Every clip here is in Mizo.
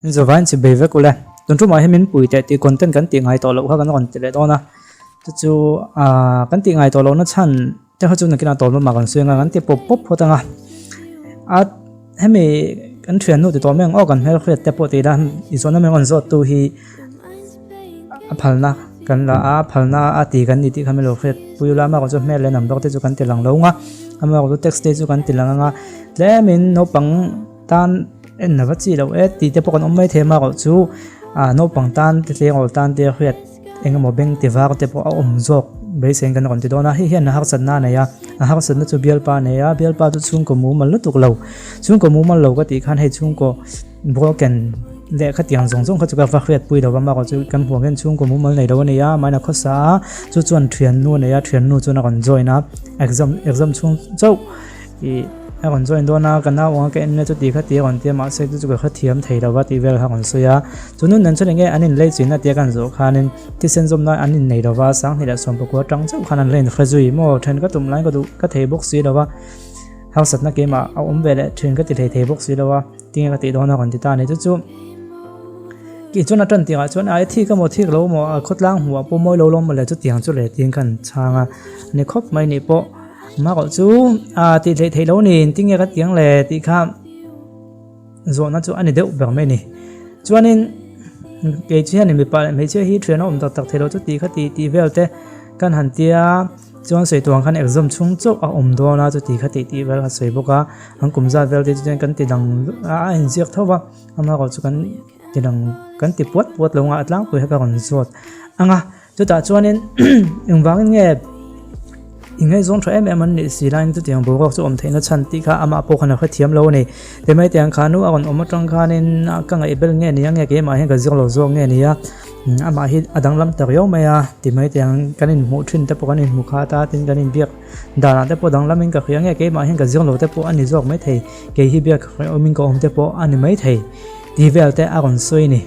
Zovain chi bei vek ule. Tun tumah hi min pui teh tih content kan tih ngai tawh loh kha kan rawn ti leh dawn a. Chu chu aaa kan tih ngai tawh lohna chhan te kha chu nakinah tawn lamah kan sawi anga kan ti pawp pawp phawt anga. A hemi kan thiannu ti tawh mai ang aw kan hmelhriat te pawh ti ila insawnna mai rawn zawt tu hi a phalna kan la a phalna a ti kan ni tih kha min lo hriat pui ula amaherawhchu chu hmel leh number te chu kan ti lang lo anga amaherawhchu text te chu kan ti lang anga tlemin naupang tan en lova chi loh e tih te pawh kan awm mai thei amaherawh chu ah naupang tan te tleirawl tan te hriat eng emaw beng ti var te pawh a awm zawk beiseiin kan rawn ti dawn a hei hian a harsatna a nei a a harsatna chu bialpa a nei a bialpa chu chhungkaw mumal lutuk lo chhungkaw mumal lo ka tih khan hei chhungkaw broken leh khatiang zawng zawng kha chu ka va hriatpui lo va amaherawh chu kan hmuh ang hian chhungkaw mumal nei lo a ni a mahni a khawsa a chu chuan thiannu a nei a thiannu chuan a rawn join a exam exam chhung chauh. Ih a rawn join dawn a ka nau anga ka en na chu ti kha ti a rawn ti a mahse chu chu ka hrethiam thei lo va tih vel kha a rawn sawi a chu nun nen chuan enge an inlei chin a tia kan zawh khanin thisen zawm nan an innei lo va sanghnih leh sawmpakua atang chauh khan an la inhre zui maw then ka tum lai ka duh ka thei bawk si lo va harsatna keimah a awm ve leh thin ka ti thei thei bawk si lo a tinge ka tih dawn a rawn ti ta a ni chu chu kih chuan a tan tirah chuan a thik emaw thik lo emaw a khawtlang hmuh ah pawh mawi lo lawm mawle chutiang chu leh tiin khan chhang a ni khawp mai nih pawh. Marawh chu ah tih theih theih lo ni tinge ka tiang le tih kha zawhna chu a ni deuh ber mai a ni. Chuanin kei chu hian mipa leh hmeichhia hi thian a awm tak tak theih loh chu tih kha tih tih vel te kan han tia chuan sawi tur ang khan exam chhung chauh a awm dawn a chuti kha tih tih vel a sawi bawk a an kum zat vel te chu chuan kan ti dang a inziak tho va amaherawhchu chu kan ti dang kan ti puat puat lo ang a tlangpui kha ka rawn zawt ang a. Chutah chuanin engvangin nge i ngaihzawng tha em em an nih si laiin chutiang boruak chu awm theihna chhan tih kha amah pawh khan a hrethiam lo a ni. Timai tiang kha nu a rawn awm atang khanin ka ngaihbel nge nia nge keimah hian ka zir lo zawk nge nia amah hi a danglam ta riau mai a timai tiang kan inhmuh thin te pawh kan inhmu khat a tin kan inbiak danah te pawh danglamin ka hria nge keimah hian ka zir lo te pawh a ni zawk maithei kei hi biak awmin ka awm te pawh a ni maithei tih vel te a rawn sawi a ni.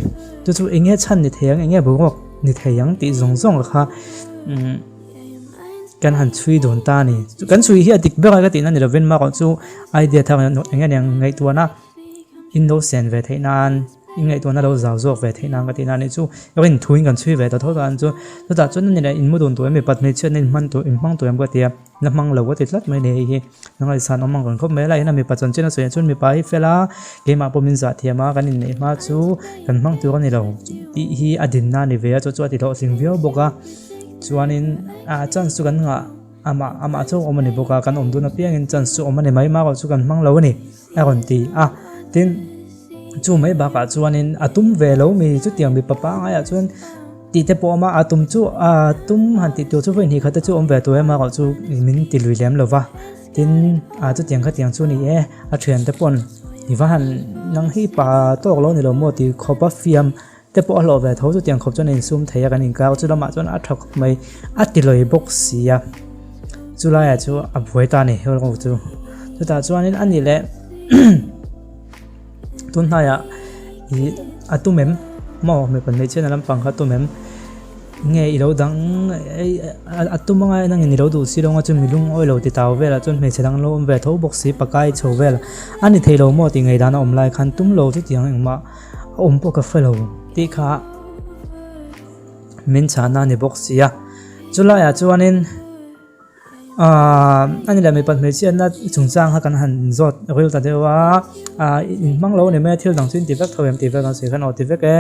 Chu chu enge chhan ni thei ang enge boruak ni thei ang tih zawng zawng kha kan han chhui dawn ta a ni. Kan chhui hi a dik ber a ka tihna ni lovin marawh chu idea thar eng eng ngaihtuahna in lo sen ve theih nan in ngaihtuahna lo zau zawk ve theih nan ka tihna a nih chu. Rin thuin kan chhui ve ta tho ta ang chu. Chutah chuan ani leh in mu dun tur em mipat hmeichhiatna in hman tur in hmang tur em ka ti a. La hmang lo ka ti tlat mai ni hei hi. A ngaihsan awm ang kan khawp mai a lai hian a mipa chanchin a sawi ah chuan mipa hi fel a, keimah pawh min zah thiam a, kan inneih hma chu kan hmang tur a ni lo tih hi a dinna a ni ve a, chu chu a ti hlawhtling viau bawk a. Chuanin ah chance chu kan ngah amah amah chu awm a ni bawk a, kan awm dun apiangin chance chu awm a ni mai marawh chu kan hmang lo a ni a rawn ti a. Tin, chu mai bakah chuanin a tum ve lo mi chutiang mipa pangngai ah chuan. Tih te pawh a awm a, a tum chu a tum han tih tur chu vawi hnih khat te chu awm ve tur em a erawh chu min ti lui lem lo va, tin a chutiang khatiang chu ni e, a thian te pawn i va han nang hi pa tawk lo ni lo maw tih khawp a fiam te pawh a hlawh ve tho chutiang khawp chuan a insum thei a kan inkar chu lamah chuan a tha khawp mai a ti lawi bawk si a, chu laiah chu a buai ta a ni erawh chu chutah chuanin a ni leh. Tun hnaiah ih a tum em maw mipa hmeichhia na lampang kha a tum em nge i lo dang a tum anga nangin i lo duh si lo anga chu mi lungawi lo ti tau velah chuan hmeichhe dang an lo awm ve tho bawk si pakai chho vel a ni thei lo maw tih ngaihdan a awm lai khan tum lo chutiang engmah a awm pawh ka hre lo tih kha min chhahna a ni bawk si a chulaiah chuanin. Aaa a ni leh mipa hmeichhiatna chungchang kha kan han zawt ril ta deuh a aaa in hmang lo a ni mai a thil dang chu in ti vek tho em tih vel kan sawi khan aw ti vek e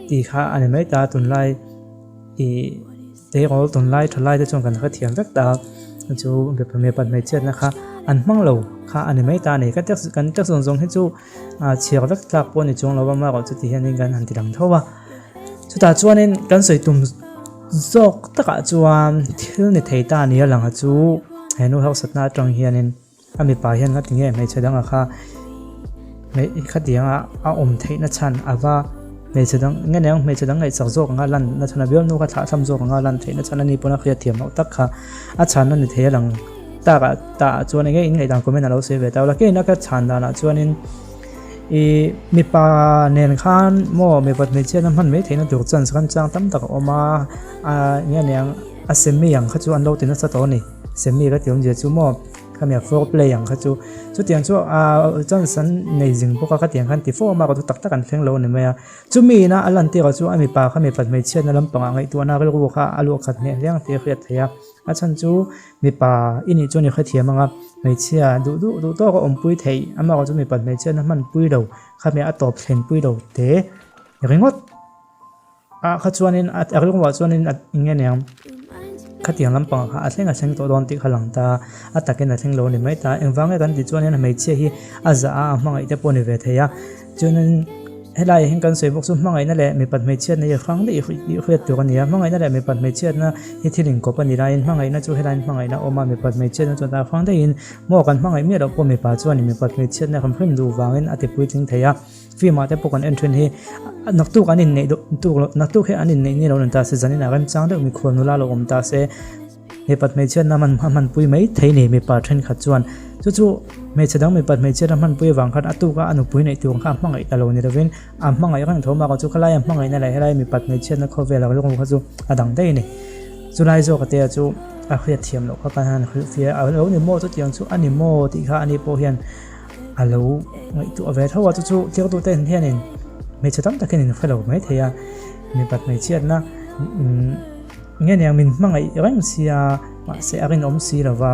tih kha a ni mai ta tunlai ih tleirawl tunlai tha lai te chuan kan hrethiam vek ta a chu mipa mipa hmeichhiatna kha an hmang lo kha a ni mai ta a ni ka text kan text zawng zawng hi chu aaa chhiar vek tlak pawh a ni chuang lo a amaherawhchu chuti hianin kan han ti lang tho a chutah chuanin kan sawi tum. Zawk takah chuan thil ni thei ta nia lang a chu he nu hausatna atang hianin a mipa hian nga tinge hmeichhe danga kha khatianga a awm theihna chhan ava hmeichhe dang nge niang hmeichhe dang ngaihsak zawk anga lan na chhan a bialnu kha thlah tham zawk anga lan theihna chhan ani pawn a hriat thiam loh tak kha a chhan a ni thei a lang takah tah chuan enge in ngaihdan comment alo sawi ve ta ula keina ka chhan danah chuanin. Ih mipa nen khan maw mipa hmeichhia na hman mai theihna tur chance khan chang tam tak a awm a ah eng nge niang a semi ang kha chu an lo ti nasa tawh a ni semi ka ti awmzia chu maw. Khami a foreplay ang kha chu chutiang chu a chance an nei zing bawk a khatiang khan ti fo a mah chu tak tak an thleng lo a ni mai a. Chumi ina a lan tirah chu a mipa kha mipat hmeichhiatna lampangah ngaihtuahna rilru kha a luah khat hneh hliang tih a hriat theih a. A chhan chu mipa i nih chuan i hrethiam ang a, hmeichhia duh duh duh tawk a awmpui theih amaherawhchu chu mipat hmeichhiatna hmanpui lo khami a tawp thlenpui lo te ringawt. Ah kha chuanin a rilruah chuanin a eng nge niang khatiang lampang kha a thleng a thleng tawh dawn tih kha lang ta a takin a thleng lo a ni mai ta engvang nge kan tih chuanin hmeichhia hi a zah a a hmangaih te pawh a ni ve thei a chuanin helaiah hian kan sawi bawk chu hmangaihna leh mipat hmeichhiatna hi a hrang daih tih hriat tur a ni a hmangaihna leh mipat hmeichhiatna hi thil inkawp a ni laiin hmangaihna chu helaiin hmangaihna a awm a mipat hmeichhiatna chuan a hrang daihin maw kan hmangaih miah loh pawh mipa chuanin mipat hmeichhiatna hrim hrim duh vangin a tipuitling thei a. Film ah te pawh kan en thin hi naktuk an inneih deuh tuk loh naktuk hi an inneih ni lo ni ta se zanin ah remchang deuh mikhual nula lo awm ta se mipat hmeichhiatna hman a hmanpui mai thei ni mipa thenkhat chuan chu chu hmeichhe dang mipat hmeichhiatna hmanpui avang khan a tuka a nupui neih tur kha a hmangaih ta lo ni lovin a hmangaih reng tho bakah chu khalaia hmangaihna leh helai mipat hmeichhiatna khawvel a rilru kha chu a dang daih a ni chulai zawk atea chu a hriatthiam loh kha kan han hrilhfiah a lo ni maw chutiang chu a ni maw tih kha ani pawh hian. A lo ngaihtuah ve tho a, chu chu thirtute hianin hmeichhe tam takin in hre lo mai thei a, mipat hmeichhiatna nge niang min hmangaih reng sia mahse a rinawm si lo va,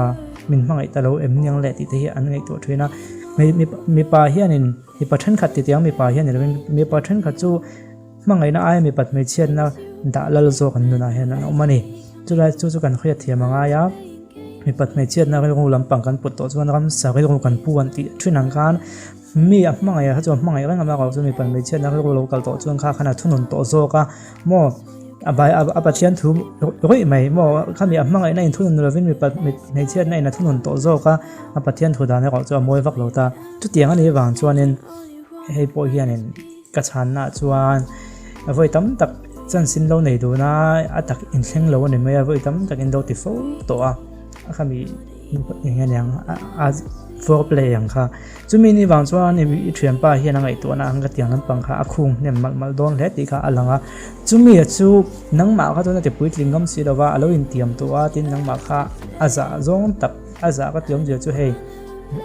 min hmangaih ta lo em niang leh tih te hi an ngaihtuah thin a, mipa hianin mipa thenkhat ti tiang mipa hian ni lovin mipa thenkhat chu hmangaihna aia mipat hmeichhiatna dah lal zawk an nunah hian an awm a ni, chulai chu chu kan hriatthiam a ngai a. Mipat hmeichhiatna rilru lampang kan put tawh chuan ramsa rilru kan pu an tih thin ang khan mi a hmangaih kha chuan hmangaih reng a bakah chuan mipat hmeichhiatna rilru lo kal tawh chuan kha khan a thunun tawh zawk a maw a bai a Pathian thu ruih mai maw khami a hmangaihna in thunun lovin mipat hmeichhiatna in a thunun tawh zawk a a Pathian thu dan erawh chu a mawi vak lo ta chutiang a nih vang chuanin hei pawh hianin. Ka chhanna chuan vawi tam tak chance in lo nei dun a, a tak inthleng lo a ni mai a, vawi tam tak in lo ti fo tawh a, a khami eng nge niang a four play ang kha. Chumi ni vang chuan i thianpa hian a ngaihtuahna ang ka tiang lampang kha a khung hnem malh malh dawn hle tih kha a lang a. Chumi chu nangmah kha chuan a ti puitling ngam si lova, a lo intiam tawh a, tin nangmah kha a zah zawng tak a zah ka ti awmzia chu hei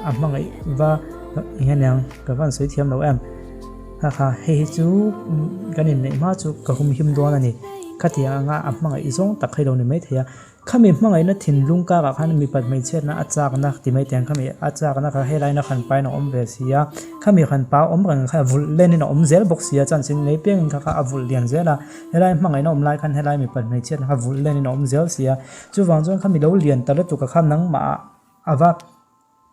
a hmangaih va eng nge niang ka van sawi thiam lo em. Ha kha, hei hi chu kan inneih hma chu ka hum him dawn a ni. Khatiang anga a hmangaih zawng tak hi lo ni maithei a. Khami hmangaihna thinlung karah khan mipat hmeichhiatna a chakna ti mai teh ang, khami a chakna kha helaiin a hran pain a awm ve si a. Khami hran pa awm reng kha vulh lenin a awm zel bawk si a, chance in nei piangin kha kha a vulh lian zel a. Helai hmangaihna awm lai khan helai mipat hmeichhiatna kha vulh lenin a awm zel si a. Chuvang chuan khami lo lian ta lutuk a kha nangmah a va.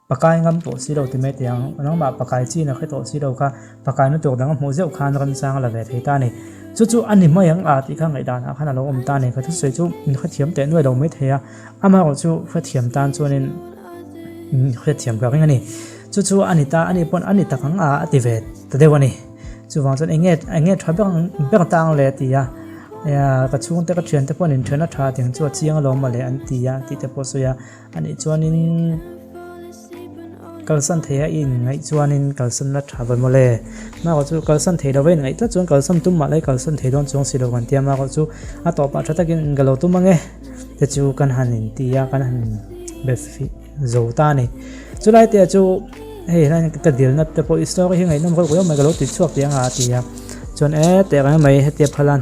Pakai ngam tawh si lo ti mai teh ang, nangmah pakai chin a hre tawh si lo kha, pakai na tur dang a hmuh zeuh khan ramsang a la ve thei ta a ni. Chu chu a ni mai ang a tih kha ngaihdanah khan a lo awm ta a ni. Ka thusawi chu min hrethiam teh nuai lo mai thei a, amaherawh chu hrethiam tan chuanin min hrethiam ka ring a ni. Chu chu a ni ta a nih pawn a ni tak ang a a ti ve ta deuh a ni. Chuvang chuan eng nge eng nge tha ber ber tang le a ti a, ka chhungte ka thiante pawhin inthen a tha tih ang chu a chiang alawm mawle an ti a tih te pawh a sawi a. A nih chuanin kalsan thei a i inngaih chuanin kalsan la tha ve mawle. Marawh chu kalsan thei lo va inngaih tlat chuan kalsan tum mah lai kalsan thei dawn chuang si lo kan tia marawh chu a tawpah tha takin ka lo tum ange te chu kan han inti a kan han be zo ta a ni. Chulai te chu hei hian ka dilna te pawh i story hi ngaihnawm reuh riau mai ka lo ti chhuak tih anga a ti a chuan e teh reng mai hetia phalan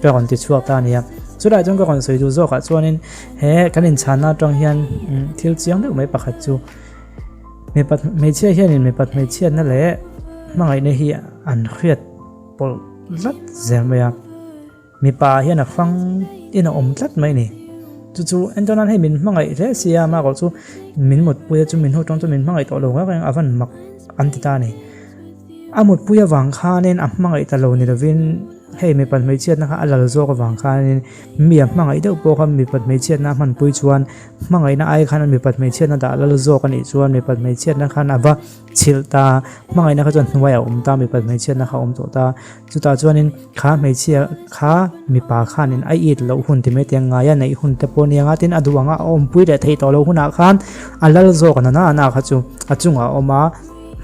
ka rawn ti chhuak ta a nia. Chulai chuan ka rawn sawi duh zawkah chuanin. He kan inchhanna atang hian thil chiang deuh mai pakhat chu mipat hmeichhia hianin mipat hmeichhiatna leh hmangaihna hi an hriat pawlh tlat zel mai a, mipa ah hian a hrang in a awm tlat mai a ni. Chu chu entir nan hei min hmangaih hle si a amaherawh chu min mutpui a chu min hnu tawng chu min hmangaih tawh lo reng reng a van mak an ti ta a ni. A mutpui avang khanin a hmangaih ta lo ni lovin hei mipat hmeichhiatna kha a lal zawk avang khanin mi a hmangaih deuh pawh kha mipat hmeichhiatna a hmanpui chuan hmangaihna ai khan mipat hmeichhiatna dah lal zawk a nih chuan mipat hmeichhiatna khan a va chhilh ta hmangaihna kha chuan hnuaiah a awm ta mipat hmeichhiatna kha a awm tawh ta chutah chuanin kha hmeichhia kha mipa khanin a it loh hun ti mai te ngai a neih hun te pawh nia nga tin a duh anga a awmpui leh theih tawh loh hunah khan a lal zawk a nana nana kha chu a chungah a awm a.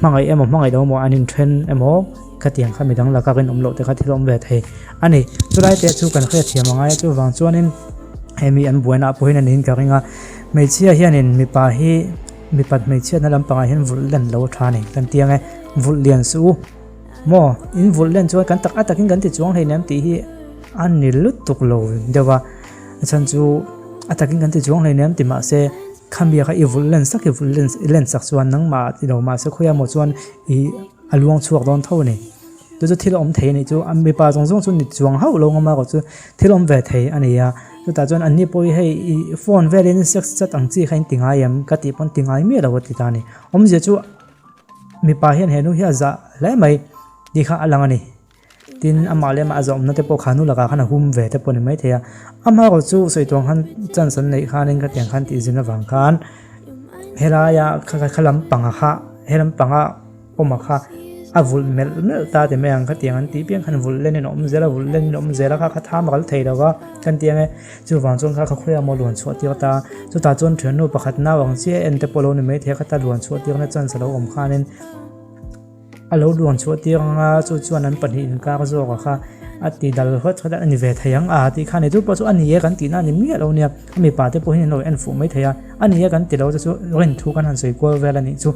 Hmangaih emaw hmangaih lo emaw an inthen emaw khatiang kha midang laka rinawm loh te kha thil awm ve thei a ni. Chulai te chu kan hriatthiam a ngai a chuvang chuanin hemi an buaina ah pawhin a niin ka ring a. Hmeichhia hianin mipa hi mipat hmeichhiatna lampangah hian vulh len lo a tha a ni kan ti ang e, vulh lian suh u maw in vulh len chuan kan tak a takin kan ti chuang hleinem tih hi a ni lutuk lo deuh a, a chhan chu a takin kan ti chuang hleinem ti mahse khami kha i vulh len sak i vulh len len sak chuan nangmah ti lo mahse khawiah maw chuan ih a luang chhuak dawn tho a ni. Chu chu thil awm thei a nih chu a mipa zawng zawng chu ni chuang hauh lo ngam a erawh chu thil awm ve thei a ni a chutah chuan an ni pawh hi hei ih phone velin sex chat ang chi kha in ti ngai em ka tih pawn ti ngai miah lo a ti ta a ni awmzia chu mipa hian he nu hi a zah hle mai tih kha a lang a ni tin amah leh amah a zawhawmna te pawh kha nu lakah khan a hum ve te pawh a ni maithei a amaherawh chu sawi tuang khan chance an neih khanin khatiang khan tih zin avang khan helaia kha lampang kha he lampanga. Awma kha a vulh melh melh ta ti mai ang khatiang an tih piang khan vulh len in a awm zel a vulh len in a awm zel a kha kha tham a kal thei lo va kan ti ang e chuvang chuan kha kha khawiah maw luan chhuah tir ta chutah chuan thiannu pakhat nau ang chiah en te pawh lo ni mai thei a khata luan chhuah tirna chance a lo awm khanin a lo luan chhuah tir ang a chu chuan an pahnih inkar zawk a kha a ti dal hawt hawt a a ni ve thei ang a tih kha ni chu pawh chu a ni e kan tihna a ni miah lo nia a mipa te pawh hian an lo en fuh mai thei a a ni e kan ti lo te chu rin thu kan han sawi kual vel a nih chu.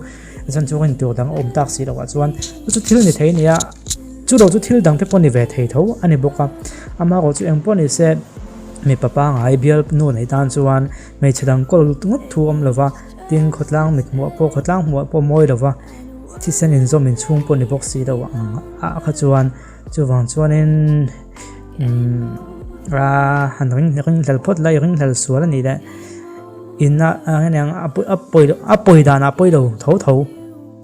Chuan chu rin tur dang a awm tak si loh ah chuan chu chu thil ni thei a ni a, chu lo chu thil dang te pawh ni ve thei tho a ni bawk a, amaherawh chu eng pawh ni se mipa pangngai bial nu nei tan chuan hmeichhe dang kawl ngawt thu a awm lo va, tin khawtlang mit hmuh pawh khawtlang hmuh pawh mawi lo va, thisen inzawm inchhung pawh ni bawk si lo ang ah kha chuan chuvang chuanin umm aa han ring ringhlel phawt la i ringhlel sual a nih leh. Inna eng a pawi a pawi danah pawi lo tho tho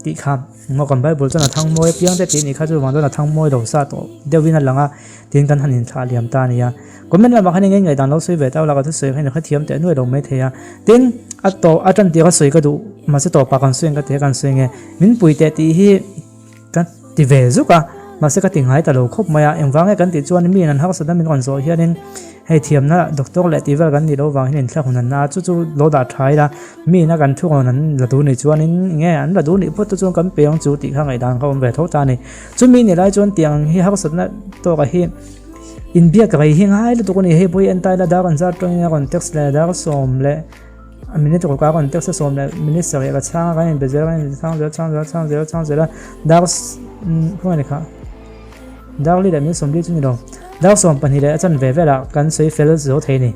tih kha maw kan bible chuan a thang mawi apiang te tih a nih kha chuvang chuan a thang mawi lo sa tawh deuhin a lang a tin kan han inthlah liam ta a ni a comment lamah khan eng nge ngaihdan lo sawi ve ta ula ka thusawi kha in hrethiam teh nuai lo mai thei a tin a tawp a tan tir a sawi ka duh mahse tawpah kan sawi ang ka ti a kan sawi nge min pui teh tih hi. Ka ti ve zuk a, mahse ka ti ngai ta lo khawp mai a, engvang nge kan tih chuan miin an harsatna min rawn zawh hianin hei thiamna doctor leh tih vel kan nih loh vang hian inthlak hun an na a, chu chu lo dah tha ila miin a kan thu rawn an la duh nih chuanin enge an la duh nih phawt te chuan kan pe ang chu tih kha ngaihdan kha awm ve tho ta a ni. Chumi ni lai chuan tiang ang hi harsatna tawkah hi inbiak rei hi ngai lutuk a ni, hei pawh hi en ta ila dar an zat tawngin a rawn text leh dar sawm leh. A minute ruk a rawn text a sawm leh minute sarih ka chhang a kan inbe zel kan inbe chhang zel chhang zel chhang zel chhang zel a dar khawnge ni kha dar li leh minute sawmli chu ni lo dar 12 leh a chan ve velah kan sawi fel zo thei ni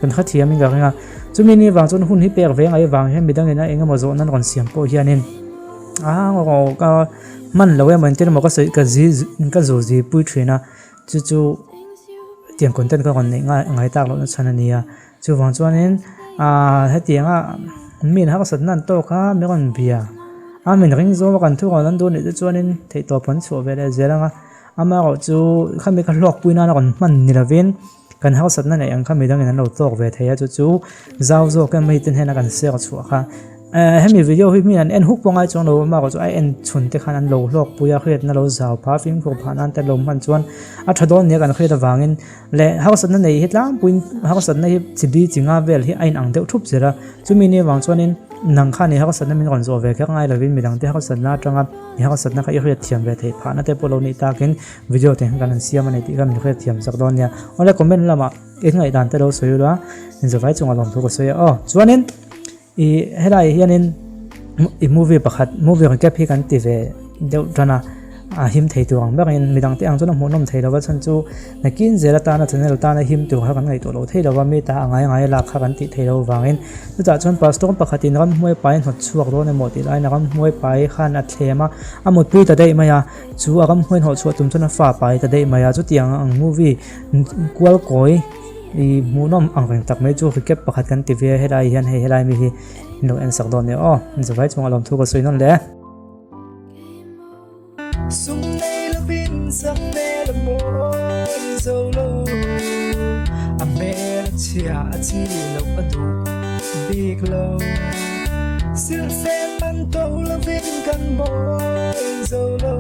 kan kha thiam in ka ring a chumi ni vang chuan hun hi pek ve ngai vang hian midang in a engemaw zawh nan rawn siam pawh hianin a ka hman lo emaw engtin emaw ka sawi ka zi ka zu zi pui thin a chu chu tiang content ka rawn neih ngai tak loh na chhan a ni a. Chuvang chuanin aaa hetianga min harsatna an tawk a, mi rawn bia a, min ring zawm a kan thu rawn an duh anih te chuanin theihtawp an chhuah ve leh zel ang a, amaherawh chu khami kha hlawkpui nana rawn hman ni lovin kan harsatna neih ang kha midangin an lo tawk ve thei a, chu chu zau zawk em hei te hnena kan share chhuah kha. Ehh hemi video hi mi an en huk pawh ngai chuang lo amaherawh chu a en chhun te khan an lo hlawkpui a, hriatna lo zau phah a, fimkhur phah nan te an lo hman chuan a tha dawn nia kan hriat avangin. Leh harsatna nei hi tlangpuiin harsatna hi chi bi chi nga vel hi a inang deuh thup zel a, chumi ni avang chuanin nang khan i harsatna min rawn zawh ve kher ngai lovin midangte harsatna atanga i harsatna kha i hriat thiam ve theih phahna te pawh lo nih takin video te hian kan han siam a ni tih kha min hriat thiam chak dawn nia. Awle comment lamah i ngaihdan te lo sawi ula inzavai chungah lawmthu ka sawi a aw. Chuanin I helaiah hianin i movie pakhat movie recap hi kan ti ve deuh tan a a him thei tur ang berin midang te ang chuan a hmuhnawm thei lova chhan chu nakin zel atana channel tana him tur kha kan ngaihtuah loh thei lova mi ta a ngai ngai lak kha kan tih theih loh avangin chutah chuan pastor pakhatin ramhmuai pai hnawt chhuak dawn emaw tih laiin a ramhmuai pai khan a thlem a a mutpui ta daih mai a chu a ramhmuai hnawh chhuah tum chuan a fa pai ta daih mai a chutiang ang movie kual kawi I hmuhnawm ang reng tak mai chu recap pakhat kan ti ve a helai hian hei helai mi hi min lo en sak dawn nia aw zavai chungah lawmthu ka sawi nawn leh. Sum nei lovin sak hmel a mawi zo lo A hmel a chhia a chi loh a duh bik lo Silhfen man to lovin kan mawi zo lo.